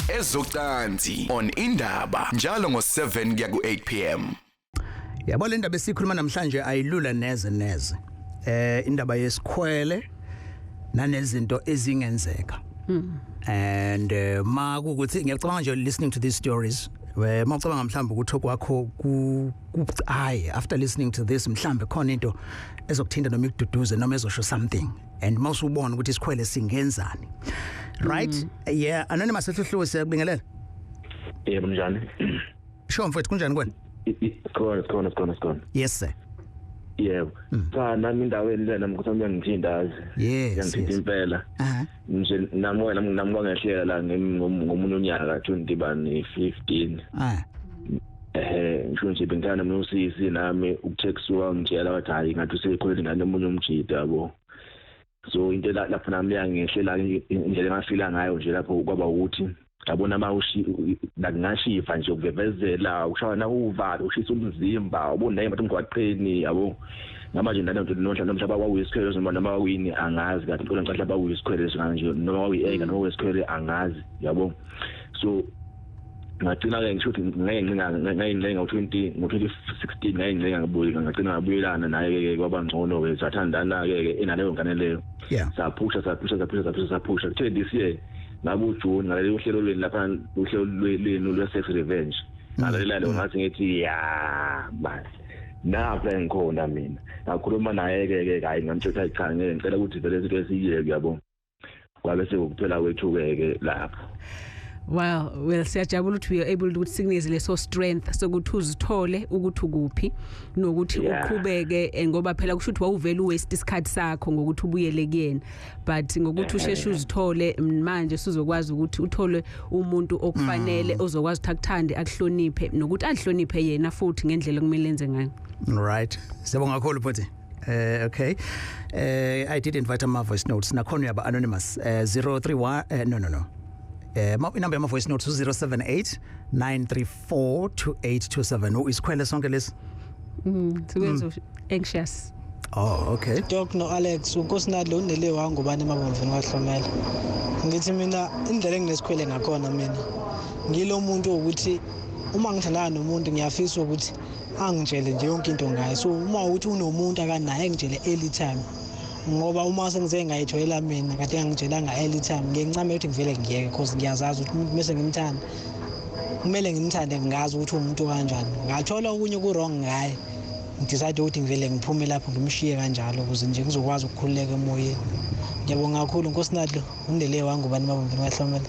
Ezocansi on Indaba njalo ngo7 kuya ku8 pm. Yabo, le ndaba esikhuluma namhlanje ayilula neze neze. Indaba yesikhwele nanezinto ezingenzeka. And ma kukuthi ngiyacabanga nje, listening to these stories, we mawucabanga mhlawumbe ukuthi kwakho ku hayi, after listening to this mhlawumbe khona into ezokuthinta noma ikududuze noma ezosho something, and mawusubona ukuthi isikhwele singenzani, right? Yeah, anonymous ehlohluwe, siyakubingelela. Yebo, njani? Sure mfethu, kunjani kwena? Sikhona, sikhona, sikhona, sikhona. Yes sir. Yebo. Cha, nami indaweni lena mkhosi uyangithinta yazi. Uyangithinta impela. Nje nami wena nami kwangehlela la ngomunye unyaka 20 bani 15. Ngisho nje bengithanda mina usisi nami ukuthexuwa ngitshela wathi hayi, ngathi usekhulele ngane omunye umjida, yabo. So into lapho nami yangehlela, indlela engafila ngayo nje lapho kwaba ukuthi yabona mawushi la ngashiva nje ukuvevezela, ushaya na uvalo, ushisa umzimba, ubona naye bathi emgwaqeni, yabo. Namanje nalo nomhlaba kwakuyisikhwele noma kwakuyini angazi kahle, kodwa ngicela kwakuyisikhwele nje noma kwakuyi-anger noma kwakuyisikhwele angazi, yabo. So ngagcina ke ngisho ukuthi ngayincenga ngo-20 ngo-2016 ngayincenga ngabuya, ngagcina ngabuyelana naye ke, kwaba ngcono ke, sathandana ke enaleyo ngane leyo. Saphusha, saphusha, saphusha, saphusha, saphusha. Kuthe this year ngabe uJune ngalalela uhlelo lweni lapha, uhlelo lwenu lwe-sex revenge, ngalalela lo, ngathi ngithi ya man, napha engikhona mina. Ngakhuluma naye ke, hayi, ngamtshela ukuthi cha, ngeke, ngicela ukuthi vele izinto esiyeke, yabo. Kwabe sekuphela kwethu ke lapho. Well, siyajabula ukuthi we are able ukuthi sikunikeze leso strength sokuthi uzithole ukuthi ukuphi nokuthi uqhubeke, ngoba phela kusho ukuthi wawuvela uwaste isikhathi sakho ngokuthi ubuyele kuyena, but ngokuthi usheshe uzithole manje sizokwazi ukuthi uthole umuntu okufanele ozokwazi ukuthi akuthande, akuhloniphe, nokuthi ahloniphe yena futhi ngendlela okumele enze ngayo. Right, siyabonga kakhulu bhuti. Okay. I did invite ama voice notes. Nakhona uyaba anonymous. 031 no. Inamba yama voice notes 078 934 2827. Isikhwele sonke lesi. Sikwenza anxious. Oh, okay. Doc no Alex, uNkosinalo unele wangubani emabomvini kwahlomela. Ngithi mina indlela enginesikhwele ngakhona, mina ngilo muntu ukuthi uma ngithandana nomuntu ngiyafisa ukuthi angitshele nje yonke into ngaye. So uma ukuthi unomuntu akanaye engitshele early time, ngoba uma sengize ngayitholela mina kade ngangitshelanga early time, ngiyancama ukuthi ngivele ngiyeke, because ngiyazazi ukuthi umuntu mase ngimthanda kumele ngimthande ngazi ukuthi umuntu kanjani. Ngathola okunye ku wrong ngaye, ngidecide ukuthi ngivele ngiphume lapho ngimshiye kanjalo ukuze nje ngizokwazi ukukhululeka emoyeni. Ngiyabonga kakhulu, Nkosinalo undele wangubani mabomvini kwahlomela.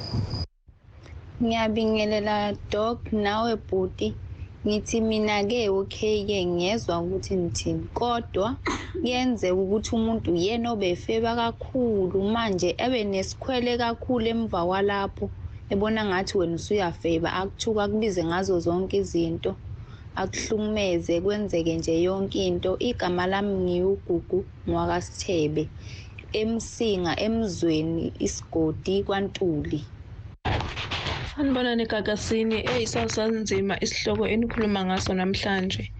Ngiyabingelela Doc nawe bhuti. Ngithi mina ke okay ke, ngiyezwa ukuthi nithini, kodwa kuyenzeka ukuthi umuntu yena obefeba kakhulu manje ebe nesikhwele kakhulu emva kwalapho ebona ngathi wena usuyafeba, akuthuka, akubize ngazo zonke izinto, akuhlukumeze, kwenzeke nje yonke into. Igama lami ngiwuGugu ngwakaSithebe, eMsinga, emzweni isigodi kwaNtuli. Sanibonani Gagasini, sasanzima isihloko enikhuluma ngaso namhlanje.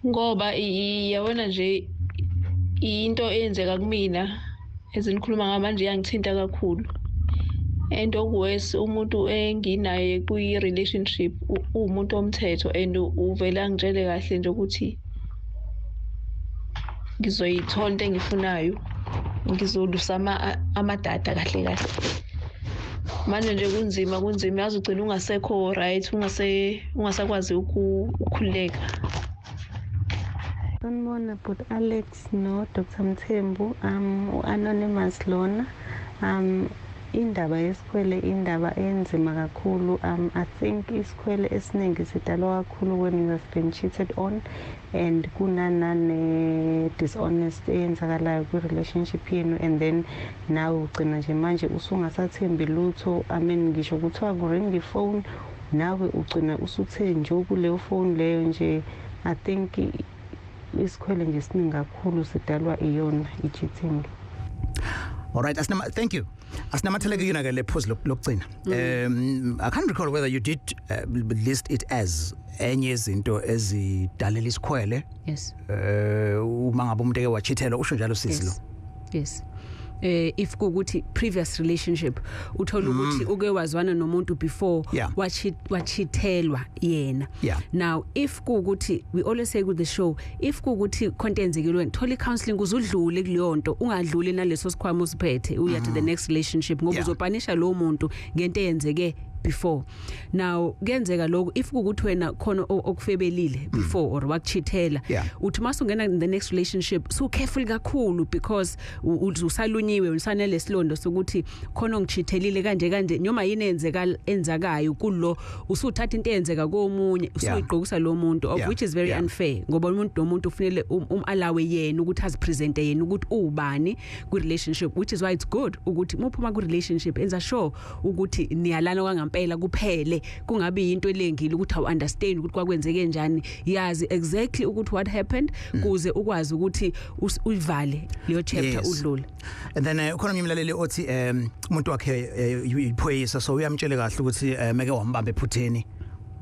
Ngoba yabona nje into eyenzeka kumina ezinikhuluma ngamanje yangithinta kakhulu. And okuwesi umuntu enginaye kuyi relationship uwumuntu omthetho, and uvela ngitshele kahle nje ukuthi ngizoyithola into engifunayo, ngizolusa amadata kahle kahle. Manje nje kunzima, kunzima, yazi ugcina ungasekho right, ungasakwazi ukukhululeka. Sanibona bhuti Alex no Dr Mthembu, u-anonymous lona. Indaba yesikhwele indaba enzima kakhulu. I think isikhwele esiningi sidalwa kakhulu when you have been cheated on and kunanane dishonest eyenzakalayo kwi-relationship yenu, and then nawe ugcina nje manje usungasathembi lutho. I mean, ngisho kuthiwa kuring ifone, nawe ugcina usuthe nje kuleyo phone leyo nje. I think isikhwele nje siningi kakhulu sidalwa iyona i-cheating. All right, asinama, thank you. Asinamatheleke kuyona ke le pause lokugcina. I can't recall whether you did list it as enye izinto ezidalela isikhwele. Yes. Uma ngabe umuntu eke wachithelwa, usho njalo sisi lo. Yes. If kukuthi previous relationship uthola ukuthi uke wazwana nomuntu before, wachithelwa yena. Now if kukuthi, we always say with the show, if kukuthi content enzekile, thola counseling uzudlule kuleyo nto, ungadluli naleso sikhwama usiphethe uya to the next relationship, ngoba uzopanisha lo muntu ngento eyenzeke before. Now kuyenzeka lokho if kukuthi wena khona okufebelile before or wakuchithela, uthi masungena in the next relationship so careful kakhulu, because usalunyiwe, usanele silondo sokuthi khona ongichithelile kanje kanje, noma yini enzeka enzakayo kulo, usuthatha into eyenzeka komunye usuyigqokisa lo muntu, of which is very unfair, ngoba umuntu nomuntu ufanele alawe yena ukuthi azipresente yena ukuthi ubani ku relationship, which is why it's good ukuthi muphuma ku relationship enza sure ukuthi niyalana kwangampela kuphele, kungabi into elengile ukuthi awu understand ukuthi kwakwenzeke kanjani, yazi exactly ukuthi what happened, kuze ukwazi ukuthi uyivale leyo chapter udlule. And then ukhona umlaleli othi umuntu wakhe iphoyisa, so uyamtshela kahle ukuthi meke wambamba ephutheni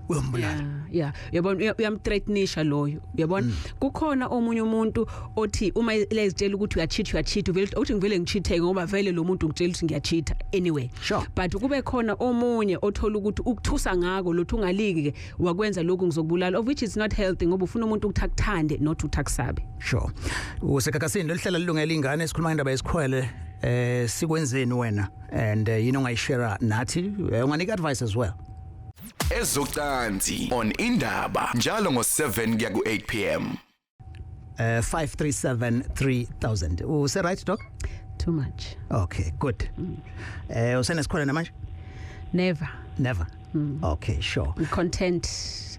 uyombulala. Yeah, uyabona, uyamthreatenisha loyo, uyabona. Kukhona omunye umuntu othi uma lezitshela ukuthi uyacheat, vele uthi ngivele ngicheateke ngoba vele lo muntu ngitshela ukuthi ngiyacheat anyway. But kube khona omunye othola ukuthi ukuthusa ngako lothu ungaliki ke wakwenza lokhu ngizokubulala, of which is not healthy, ngoba ufuna umuntu ukuthi akuthande, not ukuthi akusabe. Sure. Usekakasini loluhlelo lilungela ingane, sikhuluma indaba yesikhwele, sikwenzeni wena, and yini ongayishare nathi, unganika advice as well. Ezocansi on Indaba njalo ngo7 kuya ku8 pm. 537 3000. Use right, doc? Too much. Okay, good. Usenesikhwele namanje? Never. Never. Okay, sure. Content,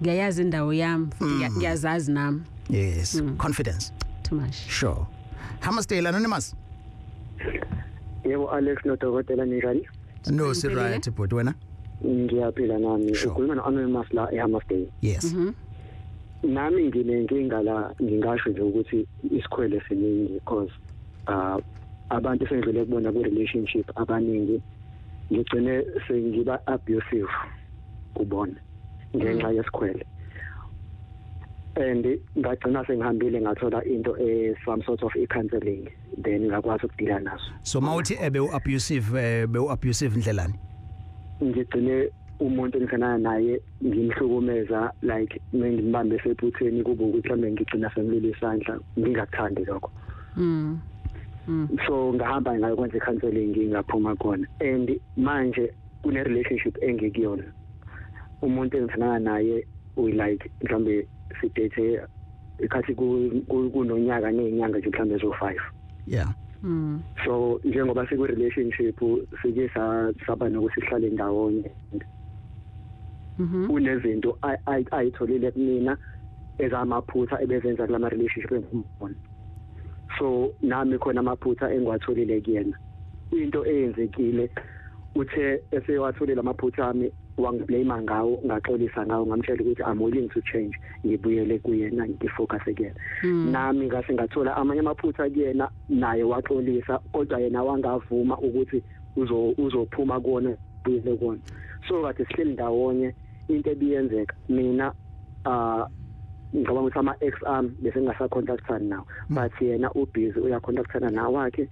ngiyayazi indawo yami futhi ngiyazazi nami. Yes, confidence. Too much. Sure. Hammersdale Anonymous. Yebo Alex nodokotela, ninjani? No, si right but wena? Ngiyaphila nami. Ukhuluma no-Anonymous la eHammersdale. Yes. Nami nginenkinga la, ngingasho nje ukuthi isikhwele siningi, because abantu esengidlule kubona ku-relationship abaningi ngigcine sengiba abusive kubona ngenxa yesikhwele, and ngagcina sengihambile ngathola into some sort of i-counseling, then ngakwazi ukudila naso. So mawuthi ebe u-abusive, bewu-abusive ndlelani? Ngigcine umuntu engithandana naye ngimhlukumeza, like ngimbambe sephutheni, kube ukuthi mhlawumbe ngigcina sengilile isandla, ngingakuthandi lokho. So ngahamba ngayokwenza i-counseling, ngaphuma khona, and manje kune relationship engikuyona, umuntu engithandana naye we like mhlawumbe sidate ikhathi kunonyaka nezinyanga nje mhlawumbe zo5. Yeah. So njengoba siku relationship sike saba nokuthi sihlale ndawonye. Unezinto ayitholile kumina ezamaphutha ebezenza kulama relationship engibona. So nami khona amaphutha engiwatholile kuyena. Into eyenzekile, uthe esewatholile amaphutha ami wangiblame ngawo, ngaxolisa ngawo, ngamtshela ukuthi I'm willing to change, ngibuyele kuyena, ngifocus kuyena. Nami ngase ngathola amanye amaphutha kuyena, naye waxolisa, kodwa yena wangavuma ukuthi uzophuma kuona, buyele kuona. So kade sihleli ndawonye, into ebiyenzeka mina ngicabanga ukuthi ama ex ami bese ngingasacontactani nawo, but yena ubusy uyacontactana nawakhe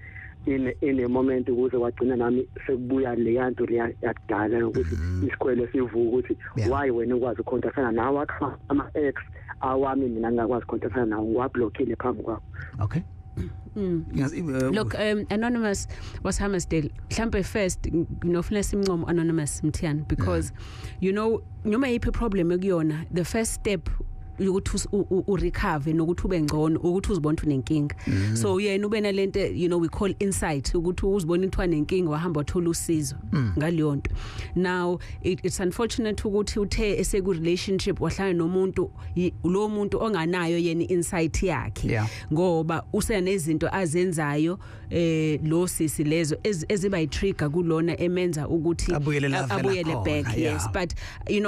in a moment, ukuze wagcina nami sekubuya le yanto le yakudala ukuthi isikhwele sivuka ukuthi why wena ukwazi ukucontactana nawe ama ex awami, mina ngingakwazi ukucontactana nawo, ngiwablockile phambi kwakho. Okay. Look, Anonymous was Hammersdale, mhlambe first nginofuna simncomo Anonymous Mthiyane, because you know noma yiphi problem ekuyona, the first step Ukuthi u recover nokuthi ube ngcono, ukuthi uzibone ukuthi unenkinga. So yena ube nalento, we call insight, ukuthi uzibone ukuthi wanenkinga, wahamba wathola usizo ngaleyo nto. Now it's unfortunate ukuthi uthe eseku relationship wahlala nomuntu, lo muntu onganayo yena insight yakhe, ngoba usenezinto azenzayo lo sisi lezo eziba i trigger kulona, emenza ukuthi Abuyele la avela abuyele khona, back. Yes, but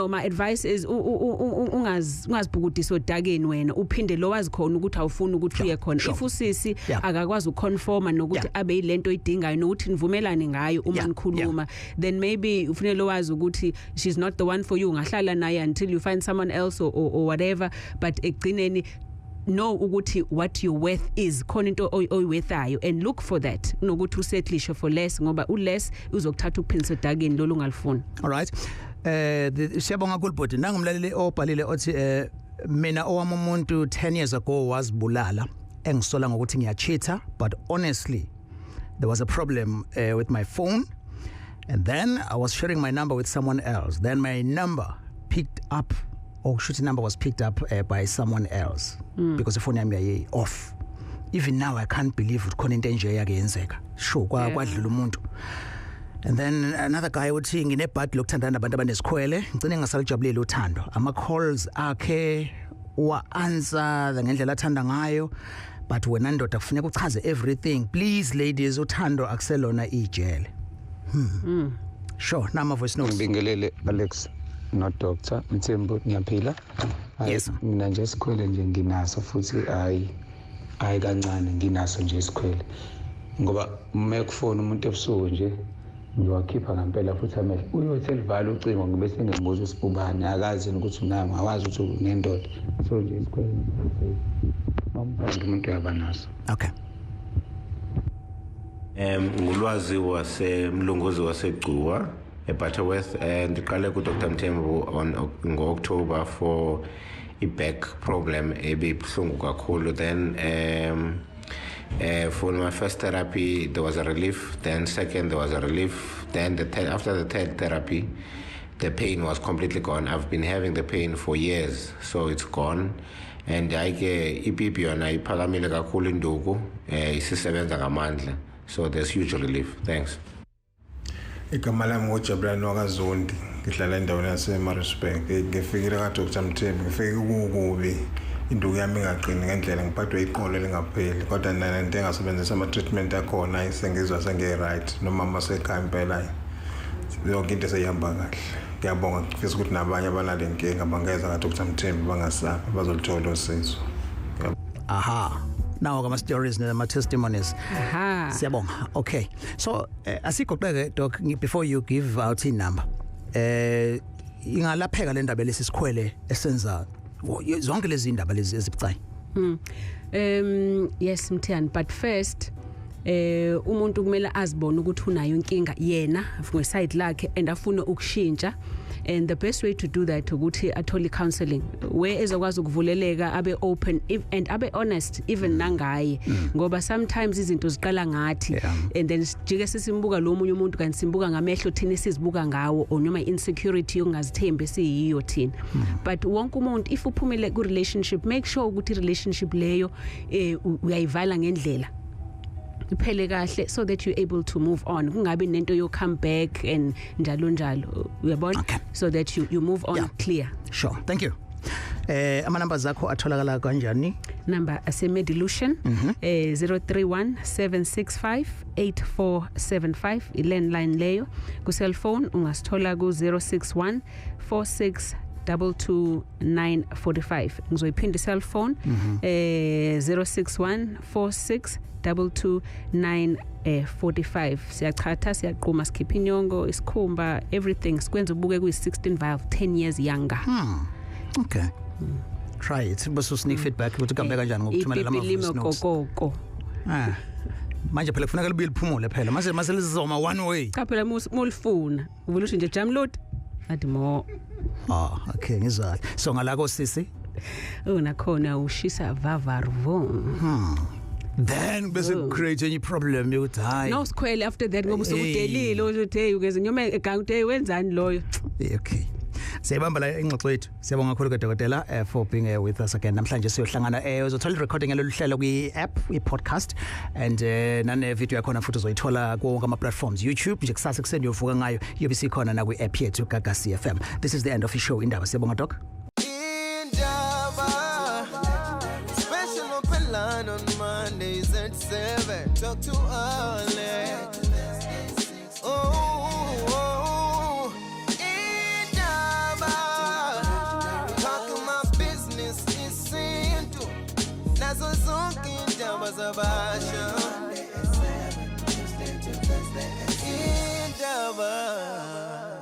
my advice is ungazibhukudisa odakeni wena, uphinde lo wazi khona ukuthi awufuni ukuthi uye khona. If usisi akakwazi ukuconforma nokuthi abe yilento oyidingayo nokuthi nivumelane ngayo uma nikhuluma, then maybe ufanele wazi ukuthi she's not the one for you. Ungahlala naye until you find someone else or whatever, but ekugcineni know ukuthi what your worth is, khona into oyiworthayo, and look for that, kunokuthi usettlishe for less, ngoba uless uzokuthatha ukuphindisa odakeni lolu ungalifuni. All right, siyabonga kakhulu bhuti. Nangumlaleli obhalile othi, mina owami umuntu 10 years ago wazibulala engisola ngokuthi ngiyacheata, but honestly there was a problem with my phone, and then I was sharing my number with someone else, then my number picked up, or shoot, number was picked up by someone else because ifoni yami yayi off. Even now I can't believe ukuthi khona into enje yake yenzeka. Sure, kwadlula umuntu. And then another guy uthi, nginebhadi lokuthandana nabantu abanesikhwele, ngicine ngingasalijabuleli uthando. Ama calls akhe wa answer ngendlela athanda ngayo, but wena ndoda kufuneka uchaze everything. Please ladies, uthando akuselona ijele. Sure, nama voice notes. Ngibingelele Alex no Dr Mthembu, ngiyaphila. Hayi, Yes. Mina nje isikhwele nje nginaso futhi, hayi hayi kancane, nginaso nje isikhwele, ngoba uma ekufona umuntu ebusuku nje ngiwakhipha ngempela futhi amehlo. Uyothi elivala ucingo ngibe sengimbuza usibubani, akazi yena ukuthi unami, awazi ukuthi unendoda. So nje isikhwele mamthanda umuntu uyaba naso. Okay. Ngulwazi wasemlunguzi waseGcuwa eButterworth, and ndiqale ku Dr Mthembu on ngo-October for i-back problem ebibuhlungu kakhulu. Then for my first therapy there was a relief, then second there was a relief, then the third, after the third therapy the pain was completely gone. I've been having the pain for years, so it's gone. And hayi ke, ipipi yona iphakamile kakhulu, induku isisebenza ngamandla, so there's huge relief. Thanks. Igama lami nguJabulani wakaZondi, ngihlala endaweni yaseMaritzburg. Ngifikile kaDr Mthembu, ngifike kukubi, induku yami ingaqini ngendlela, ngiphathwe iqolo elingapheli, kodwa nalento engasebenzisa ama-treatment akhona sengizwa sengiyi-right, nomama sekhaya impela yonke into seyihamba kahle. Ngiyabonga, ngifisa ukuthi nabanye abanale nkinga bangeza kaDr Mthembu, bangasabi, bazoluthola usizo. Aha, nawo kama stories nama testimonies. Aha. Siyabonga. Okay, so asigoqeke doc, before you give out inumber, ingalapheka le ndaba lesi sikhwele esenza zonke lezi indaba lezi ezibucayi? Yes Mthiyane, but first umuntu kumele azibone ukuthi unayo inkinga yena ngeside lakhe and afune ukushintsha, and the best way to do that ukuthi athole counseling where ezokwazi ukuvuleleka, abe open and abe honest even nangaye, ngoba sometimes izinto ziqala ngathi and then sijike sesimbuka lo munye umuntu kanti simbuka ngamehlo thina sizibuka ngawo, or noma insecurity yokungazithembi esiyiyo thina. But wonke umuntu, if uphumile ku relationship, make sure ukuthi relationship leyo uyayivala ngendlela iphele kahle so that you're able to move on, kungabi nento yo come back and njalo njalo, uyabona, so that you move on clear. Sure, thank you. Ama numbers akho atholakala kanjani? Number aseMedilution, 031 765 8475, i-landline leyo. Ku cellphone ungasithola ku 061 46 22945. Ngizoyiphinda cellphone, 061 46 22945. Siyachatha, siyaqhuma, sikhipha inyongo, isikhumba, everything, sikwenza ubuke kuyi 16 valve, 10 years younger. Okay, try it bese usinik feedback ukuthi kuhambe kanjani ngokuthumela lama voice notes. Kokoko. Ah, manje phela kufuneka libuye liphumule phela mase lizoma one way. Cha phela, mulifuna uvela usho nje download athi mo. Ah, okay, ngizwa. So ngalako sisi? Unakhona ushisa vavarvo. Then bese create any problem yokuthi hayi. No sikhwele after that, ngoba usukudelile uzothi hey, ugeze noma eganga uthi hey, wenzani loyo. Okay. Siyabamba la ingxoxo yethu. Siyabonga kakhulu ke dokotela for being with us again. Namhlanje siyohlangana, uzothola recording yalolu hlelo kwi app, i podcast, and nane video yakhona futhi uzoyithola kuwo wonke ama platforms, YouTube nje. Kusasa kuseni uyovuka ngayo, iyobe isikhona na kwi app yethu Gagasi FM. This is the end of the show, Indaba. Siyabonga, doc. Indaba. Special open line on Mondays at 7. Talk to Alex. Oh, Indaba. Talking my business isintu. Nazo zonke indaba zabasha. Indaba.